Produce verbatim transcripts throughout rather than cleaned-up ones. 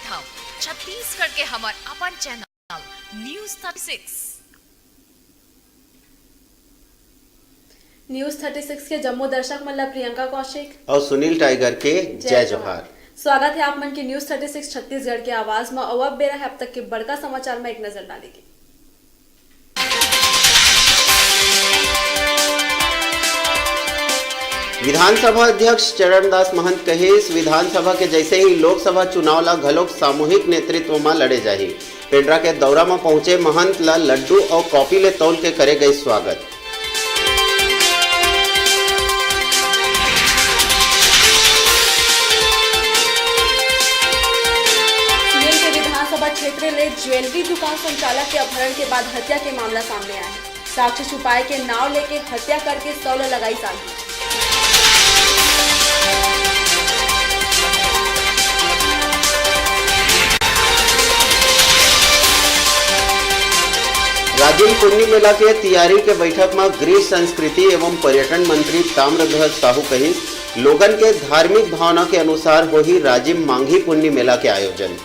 छत्तीसगढ़ के हमर अपन channel news thirty six. News thirty six के जम्मो दर्शक मन ला प्रियंका कौशिक अउ सुनील टाइगर के जय जय जोहार। जोहार। स्वागत हे आप मन के न्यूज़ थर्टी सिक्स छत्तीसगढ़ के आवाज म। अउ अब बेरा हे अब तक के बड़का समाचार म एक नजर डाले के। विधानसभा अध्यक्ष चरणदास महंत कहिस, विधानसभा के जैसे ही लोकसभा चुनाव ला घलोक सामूहिक नेतृत्व म लड़े जाही। पेंड्रा के दौरा म पहुंचे महंत ला लड्डू अउ कॉपी ले तौल के करे गई स्वागत। सीएम के विधानसभा क्षेत्र ले ज्वेलरी दुकान संचालक के अपहरण के बाद हत्या के मामला सामने आए हे। साक्ष्य छुपाए के नाव लेके हत्या करके शव ल लगाइस आगी। राजिम पुन्नी मेला के तियारी के बैठक म गृह, संस्कृति एवं पर्यटन मंत्री ताम्रध्वज साहू कहिस, लोगन के धार्मिक भावना के अनुसार होही राजिम मांघी पुन्नी मेला के आयोजन।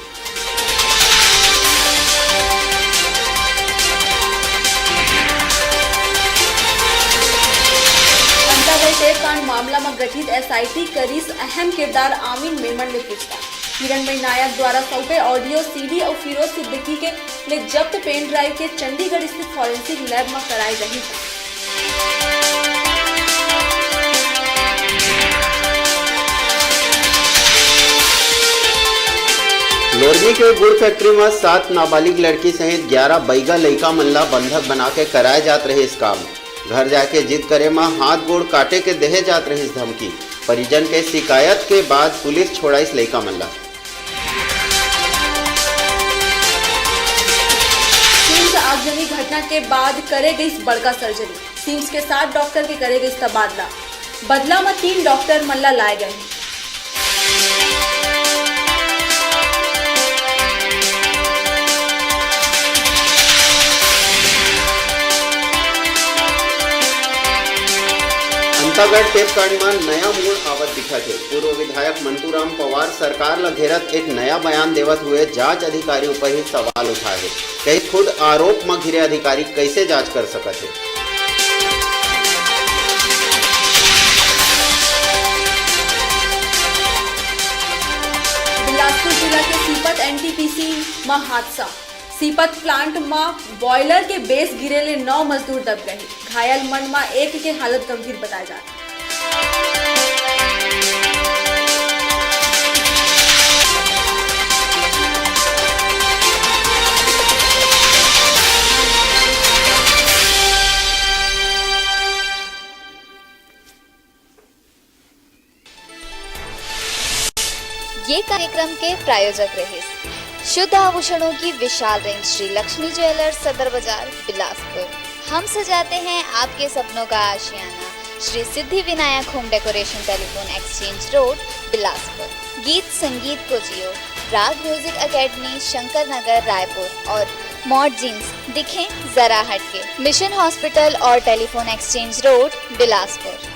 अंतागढ़ टेप कांड मामला म गठित एसआईटी करिस अहम किरदार आमिन मेमन ले पूछताछ। किरणमयी नायक द्वारा सौंपे ऑडियो सीडी अउ फिरोज सिद्दीकी के ले जब्त पेन ड्राइव के चंडीगढ़ स्थित फॉरेंसिक लैब म कराए जाही जांच। लोरमी के गुड़ फैक्ट्री म सात नाबालिग लड़की सहित ग्यारह बइगा लइका मन ला बंधक बना के कराए जात रहिस काम। घर जाके जिद करे म हाथ गोड़ काटे के देहे जात रहिस धमकी। परिजन के शिकायत के बाद पुलिस छोड़ाइस लइका मन ला। सिम्स आगजनी घटना के बाद करे गइस बड़का सर्जरी। सिम्स के सात डॉक्टर के करे गइस तबादला। बदला म तीन डॉक्टर मन ला लाए गए। अंतागढ़ टेप कांड म नया मोड़ आवत दिखत हे। पूर्व विधायक मंतूराम पवार सरकार ल घेरत एक नया बयान देवत हुए जांच अधिकारी ऊपर ही सवाल उठाए हे। कई खुद आरोप म घिरे अधिकारी कैसे जांच कर सकत हे? बिलासपुर जिला के सीपत एनटीपीसी म हादसा। सीपत प्लांट म बॉयलर के बेस गिरे ले नौ मजदूर दब गए। घायल मन म एक के हालत गंभीर बताए जात। ये कार्यक्रम के प्रायोजक रहिस शुद्ध आभूषणों की विशाल रेंज श्री लक्ष्मी ज्वेलर्स सदर बाजार बिलासपुर। हम सजाते हैं आपके सपनों का आशियाना। Shri Siddhi Vinayak home decoration, telephone exchange road, Bilaspur. गीत संगीत को जियो, राग म्यूजिक एकेडमी, शंकर नगर, रायपुर और मॉड जींस, दिखें जरा हटके, मिशन हॉस्पिटल और टेलीफोन एक्सचेंज रोड, बिलासपुर।